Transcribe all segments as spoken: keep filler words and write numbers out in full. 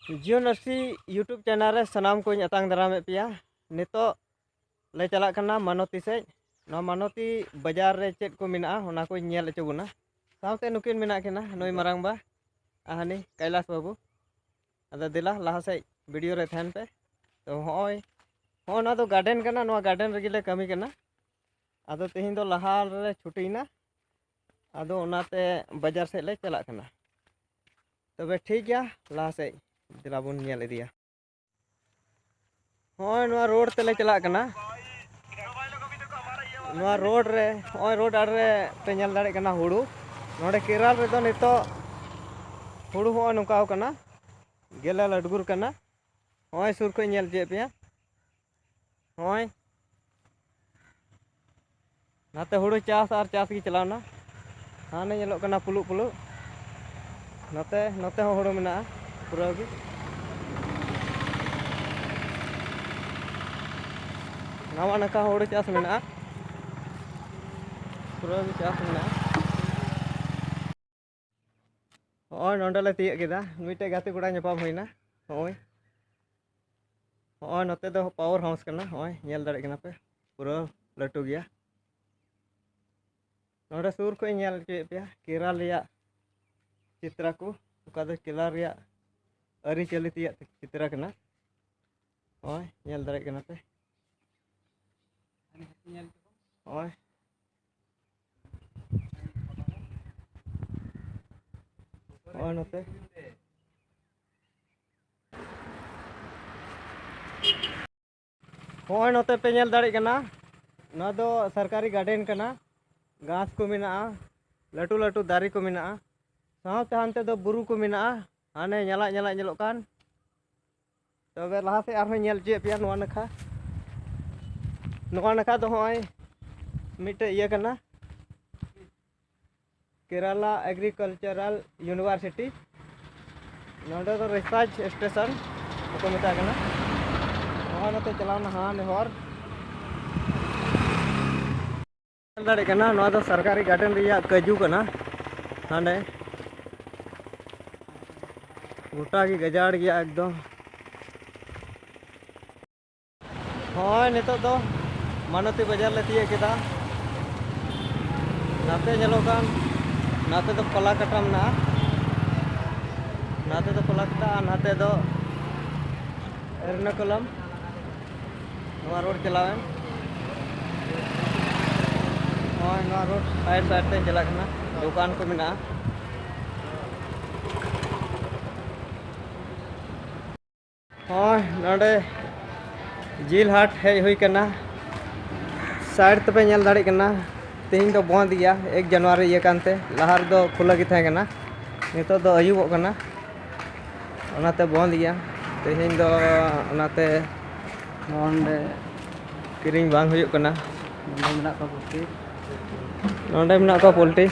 Jio Narsi YouTube channel ᱨᱮ ᱥᱟᱱᱟᱢ ᱠᱚᱧ ᱟᱛᱟᱝ ᱫᱟᱨᱟᱢᱮᱫ ᱯᱮᱭᱟ᱾ ᱱᱤᱛᱚᱜ ᱞᱮ ᱪᱟᱞᱟᱜ ᱠᱟᱱᱟ ᱢᱟᱱᱚᱛᱤ ᱥᱮᱫ᱾ ᱱᱚᱣᱟ ᱢᱟᱱᱚᱛᱤ ᱵᱟᱡᱟᱨ ᱨᱮ ᱪᱮᱫ ᱠᱚ ᱢᱮᱱᱟᱜᱼᱟ, ᱚᱱᱟ ᱠᱚᱧ ᱧᱮᱞ ᱦᱚᱪᱚ ᱵᱚᱱᱟ᱾ ᱥᱟᱶᱛᱮ ᱱᱩᱠᱤᱱ ᱢᱮᱱᱟᱜ ᱠᱤᱱᱟ, ᱱᱩᱭ ᱢᱟᱨᱟᱝ ᱵᱟ ᱟᱨ ᱦᱟᱹᱱᱤ ᱠᱟᱭᱞᱟᱥ ᱵᱟᱹᱵᱩ᱾ ᱟᱫᱚ ᱫᱮᱞᱟ ᱞᱟᱦᱟ ᱥᱮᱫ ᱵᱷᱤᱰᱤᱭᱳ ᱨᱮ ᱛᱟᱦᱮᱱ ᱯᱮ᱾ ᱛᱚ ᱦᱚᱸᱜᱼᱚᱭ, ᱦᱚᱸᱜᱼᱚᱭ ᱱᱚᱣᱟ ᱫᱚ ᱜᱟᱨᱰᱮᱱ ᱠᱟᱱᱟ, ᱱᱚᱣᱟ ᱜᱟᱨᱰᱮᱱ ᱨᱮᱜᱮ ᱞᱮ ᱠᱟᱹᱢᱤ ᱠᱟᱱᱟ᱾ ᱟᱫᱚ ᱛᱮᱦᱮᱧ ᱫᱚ ᱞᱟᱦᱟ ᱨᱮᱞᱮ ᱪᱷᱩᱴᱤᱭᱮᱱᱟ, ᱟᱫᱚ ᱚᱱᱟᱛᱮ ᱵᱟᱡᱟᱨ ᱥᱮᱫ ᱞᱮ ᱪᱟᱞᱟᱜ ᱠᱟᱱᱟ᱾ ᱛᱚᱵᱮ ᱴᱷᱤᱠ ᱜᱮᱭᱟ, ᱞᱟᱦᱟ ᱥᱮᱫ ᱫᱮᱞᱟ ᱵᱚᱱ ᱧᱮᱞ ᱤᱫᱤᱭᱟ᱾ ᱦᱚᱸᱜᱼᱚᱭ ᱱᱚᱣᱟ ᱨᱳᱰ ᱛᱮᱞᱮ ᱪᱟᱞᱟᱜ ᱠᱟᱱᱟ᱾ ᱱᱚᱣᱟ ᱨᱳᱰ ᱨᱮ, ᱦᱚᱸᱜᱼᱚᱭ ᱨᱳᱰ ᱟᱲᱮ ᱨᱮ ᱯᱮ ᱧᱮᱞ ᱫᱟᱲᱮᱭᱟᱜ ᱠᱟᱱᱟ ᱦᱩᱲᱩ᱾ ᱱᱚᱰᱮ ᱠᱮᱨᱟᱞ ᱨᱮᱫᱚ ᱱᱤᱛᱚᱜ ᱦᱩᱲᱩ ᱦᱚᱸᱜᱼᱚᱭ ᱱᱚᱝᱠᱟᱣ ᱠᱟᱱᱟ, ᱜᱮᱞᱮ ᱞᱟᱹᱰᱜᱩᱨ ᱠᱟᱱᱟ᱾ ᱦᱚᱸᱜᱼᱚᱭ ᱥᱩᱨ ᱠᱷᱚᱡ ᱧᱮᱞ ᱦᱚᱪᱚᱭᱮᱫ ᱯᱮᱭᱟ᱾ ᱦᱚᱸᱜᱼᱚᱭ ᱱᱟᱛᱮ ᱦᱩᱲᱩ ᱪᱟᱥ ᱟᱨ ᱪᱟᱥ ᱜᱮ ᱪᱟᱞᱟᱣᱱᱟ᱾ ᱦᱟᱱᱮ ᱧᱮᱞᱚᱜ ᱠᱟᱱᱟ ᱯᱩᱞᱩᱜ ᱯᱩᱞᱩᱜ᱾ ᱱᱚᱛᱮ, ᱱᱚᱛᱮ ᱦᱚᱸ ᱦᱩᱲᱩ ᱢᱮᱱᱟᱜᱼᱟ ᱯᱩᱨᱟᱹ ᱜᱮ᱾ ᱱᱟᱣᱟ ᱱᱟᱠᱷᱟ ᱦᱚᱸ ᱦᱩᱲᱩ ᱪᱟᱥ ᱢᱮᱱᱟᱜᱼᱟ, ᱯᱩᱨᱟᱹ ᱜᱮ ᱪᱟᱥ ᱢᱮᱱᱟᱜᱼᱟ᱾ ᱦᱚᱸᱜᱼᱚᱭ ᱱᱚᱸᱰᱮ ᱞᱮ ᱛᱤᱭᱟᱹᱜ ᱠᱮᱫᱟ, ᱢᱤᱫᱴᱮᱡ ᱜᱟᱛᱮ ᱠᱚᱲᱟ ᱧᱟᱯᱟᱢ ᱦᱩᱭᱱᱟ᱾ ᱦᱚᱸᱜᱼᱚᱭ, ᱦᱚᱸᱜᱼᱚᱭ ᱱᱚᱛᱮ ᱫᱚ ᱯᱟᱣᱟᱨ ᱦᱟᱣᱩᱥ ᱠᱟᱱᱟ᱾ ᱦᱚᱸᱜᱼᱚᱭ ᱧᱮᱞ ᱫᱟᱲᱮᱭᱟᱜ ᱠᱟᱱᱟ ᱯᱮ, ᱯᱩᱨᱟᱹ ᱞᱟᱹᱴᱩ ᱜᱮᱭᱟ᱾ ᱱᱚᱸᱰᱮ ᱥᱩᱨ ᱠᱷᱚᱡ ᱤᱧ ᱧᱮᱞ ᱦᱚᱪᱚᱭᱮᱫ ᱯᱮᱭᱟ ᱠᱮᱨᱟᱞ ᱨᱮᱭᱟᱜ ᱪᱤᱛᱨᱟ ᱠᱚ, ᱚᱠᱟ ᱫᱚ ᱠᱮᱨᱟᱞ ᱨᱮᱭᱟᱜ ᱟᱹᱨᱤᱪᱟᱹᱞᱤ ᱛᱮᱭᱟᱜ ᱪᱤᱛᱨᱟ ᱠᱟᱱᱟ᱾ ᱦᱚᱸᱜᱼᱚᱭ ᱧᱮᱞ ᱫᱟᱲᱮᱭᱟᱜ ᱠᱟᱱᱟ ᱯᱮ᱾ ᱦᱚᱸᱜᱼᱚᱭ, ᱦᱚᱸᱜᱼᱚᱭ ᱱᱚᱛᱮ᱾ ᱦᱚᱸᱜᱼᱚᱭ ᱱᱚᱛᱮ ᱯᱮ ᱧᱮᱞ ᱫᱟᱲᱮᱭᱟᱜ ᱠᱟᱱᱟ, ᱱᱚᱣᱟ ᱫᱚ ᱥᱚᱨᱠᱟᱨᱤ ᱜᱟᱨᱰᱮᱱ ᱠᱟᱱᱟ᱾ ᱜᱷᱟᱥ ᱠᱚ ᱢᱮᱱᱟᱜᱼᱟ, ᱞᱟᱹᱴᱩ ᱞᱟᱹᱴᱩ ᱫᱟᱨᱮ ᱠᱚ ᱢᱮᱱᱟᱜᱼᱟ, ᱥᱟᱶᱛᱮ ᱦᱟᱱᱛᱮ ᱫᱚ ᱵᱩᱨᱩ ᱠᱚ ᱢᱮᱱᱟᱜᱼᱟ᱾ ᱦᱟᱱᱮ ᱧᱟᱞᱟᱜ ᱧᱟᱞᱟᱜ ᱧᱮᱞᱚᱜ ᱠᱟᱱ᱾ ᱛᱚᱵᱮ ᱞᱟᱦᱟ ᱥᱮᱫ ᱟᱨᱦᱚᱸ ᱧᱮᱞ ᱦᱚᱪᱚᱭᱮᱫ ᱯᱮᱭᱟ ᱱᱚᱣᱟ ᱱᱟᱠᱷᱟ᱾ ᱱᱚᱣᱟ ᱱᱟᱠᱷᱟ ᱫᱚ ᱦᱚᱸᱜᱼᱚᱭ ᱢᱤᱫᱴᱮᱡ ᱤᱭᱟᱹ ᱠᱟᱱᱟ, ᱠᱮᱨᱟᱞᱟ ᱮᱜᱽᱨᱤᱠᱟᱞᱪᱟᱨᱟᱞ ᱤᱭᱩᱱᱤᱵᱷᱟᱨᱥᱤᱴᱤ᱾ ᱱᱚᱸᱰᱮ ᱫᱚ ᱨᱤᱥᱟᱨᱪ ᱥᱴᱮᱥᱚᱱ ᱠᱚ ᱢᱮᱛᱟᱜ ᱠᱟᱱᱟ᱾ ᱱᱚᱜᱼᱚᱭ ᱱᱚᱛᱮ ᱪᱟᱞᱟᱣᱱᱟ ᱦᱟᱱᱮ ᱦᱚᱨ᱾ ᱧᱮᱞ ᱫᱟᱲᱮᱭᱟᱜ ᱠᱟᱱᱟ, ᱱᱚᱣᱟ ᱫᱚ ᱥᱚᱨᱠᱟᱨᱤ ᱜᱟᱨᱰᱮᱱ ᱨᱮᱭᱟᱜ ᱠᱟᱹᱡᱩ ᱠᱟᱱᱟ᱾ ᱦᱟᱸᱰᱮ ᱜᱚᱴᱟ ᱜᱮ ᱜᱟᱡᱟᱲ ᱜᱮᱭᱟ ᱮᱠᱫᱚᱢ᱾ ᱦᱳᱭ, ᱱᱤᱛᱚᱜ ᱫᱚ ᱢᱟᱱᱚᱛᱤ ᱵᱟᱡᱟᱨ ᱞᱮ ᱛᱤᱭᱳᱜ ᱠᱮᱫᱟ᱾ ᱱᱟᱛᱮ ᱧᱮᱞᱚᱜ ᱠᱟᱱ, ᱱᱟᱛᱮ ᱫᱚ ᱯᱟᱞᱟᱠᱟᱴᱟ ᱢᱮᱱᱟᱜᱼᱟ, ᱱᱟᱛᱮ ᱫᱚ ᱯᱟᱞᱟᱠᱟᱴᱟ ᱟᱨ ᱱᱟᱛᱮ ᱫᱚ ᱮᱨᱱᱟᱠᱩᱞᱟᱢ᱾ ᱱᱚᱣᱟ ᱨᱳᱰ ᱪᱟᱞᱟᱣᱮᱱ, ᱱᱚᱜᱼᱚᱭ ᱱᱚᱣᱟ ᱨᱳᱰ ᱥᱟᱭᱤᱰ ᱥᱟᱭᱤᱰ ᱛᱮ ᱪᱟᱞᱟᱜ ᱠᱟᱱᱟ, ᱫᱚᱠᱟᱱ ᱠᱚ ᱢᱮᱱᱟᱜᱼᱟ᱾ ᱦᱳᱭ, ᱱᱚᱰᱮ ᱡᱤᱞ ᱦᱟᱴ ᱦᱮᱡ ᱦᱩᱭ ᱠᱟᱱᱟ᱾ ᱥᱟᱭᱤᱰ ᱛᱮᱯᱮ ᱧᱮᱞ ᱫᱟᱲᱮᱭᱟᱜ ᱠᱟᱱᱟ, ᱛᱮᱦᱮᱧ ᱫᱚ ᱵᱚᱱᱫ ᱜᱮᱭᱟ, ᱮᱠ ᱡᱟᱱᱩᱣᱟᱨᱤ ᱤᱭᱟᱹ ᱠᱟᱱᱛᱮ᱾ ᱞᱟᱦᱟ ᱨᱮᱫᱚ ᱠᱷᱩᱞᱟᱹ ᱜᱮ ᱛᱟᱦᱮᱸ ᱠᱟᱱᱟ, ᱱᱤᱛᱚᱜ ᱫᱚ ᱟᱹᱭᱩᱵᱚᱜ ᱠᱟᱱᱟ, ᱚᱱᱟᱛᱮ ᱵᱚᱱᱫ ᱜᱮᱭᱟ ᱛᱮᱦᱮᱧ ᱫᱚ᱾ ᱚᱱᱟᱛᱮ ᱱᱚᱰᱮ ᱠᱤᱨᱤᱧ ᱵᱟᱝ ᱦᱩᱭᱩᱜ ᱠᱟᱱᱟ᱾ ᱱᱚᱰᱮ ᱢᱮᱱᱟᱜ ᱠᱚᱣᱟ ᱯᱳᱞᱴᱤ᱾ ᱱᱚᱰᱮ ᱢᱮᱱᱟᱜ ᱠᱚᱣᱟ ᱯᱳᱞᱴᱤ,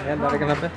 ᱧᱮᱞ ᱫᱟᱲᱮ ᱠᱟᱱᱟ ᱯᱮ᱾